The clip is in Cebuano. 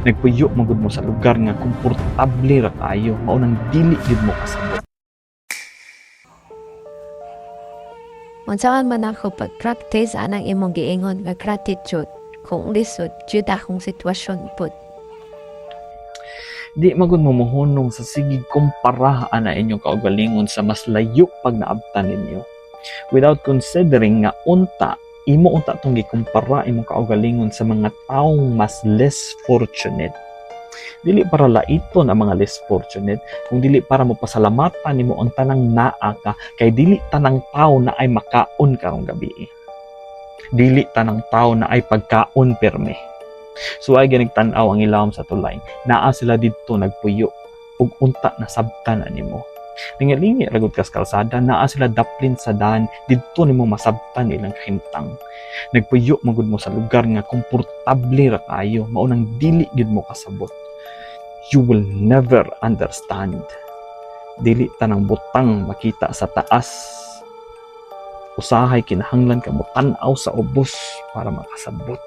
Nagpuyo man gud mo sa lugar nga komportable ra kaayo, mao nang dili gyud mo kasabot. Unsaon man ako pag-practice anang imong giingon nga gratitude kung lisod jud akong sitwasyon pud? Di magud mo mohunong sa sige kumpara ana inyong kaugalingon sa mas layo pag naabtan ninyo. Without considering nga unta imo unta tong gikumpara imong kaugalingon sa mga taong mas less fortunate. Dili para laiton ang mga less fortunate, kung dili para mopasalamatan nimo ang tanang naa ka, kay dili tanang tao naay makaon karong gabi. Dili tanang tao naay pagkaon perme. So ay ganig tan-aw ang ilawom sa tulay. Naa sila didto nagpuyo ug unta nasabtan na nimo. Lingi-lingi ra gud kas kalsada, naa sila daplin sa daan, didto nimo masabtan ilang kahimtang. Nagpuyo man gud mo sa lugar nga komportable ra kaayo, mao nang dili gyud mo kasabot. You will never understand. Dili tanang butang makita sa taas. Usahay kinahanglan ka mo tan-aw sa ubos para makasabot.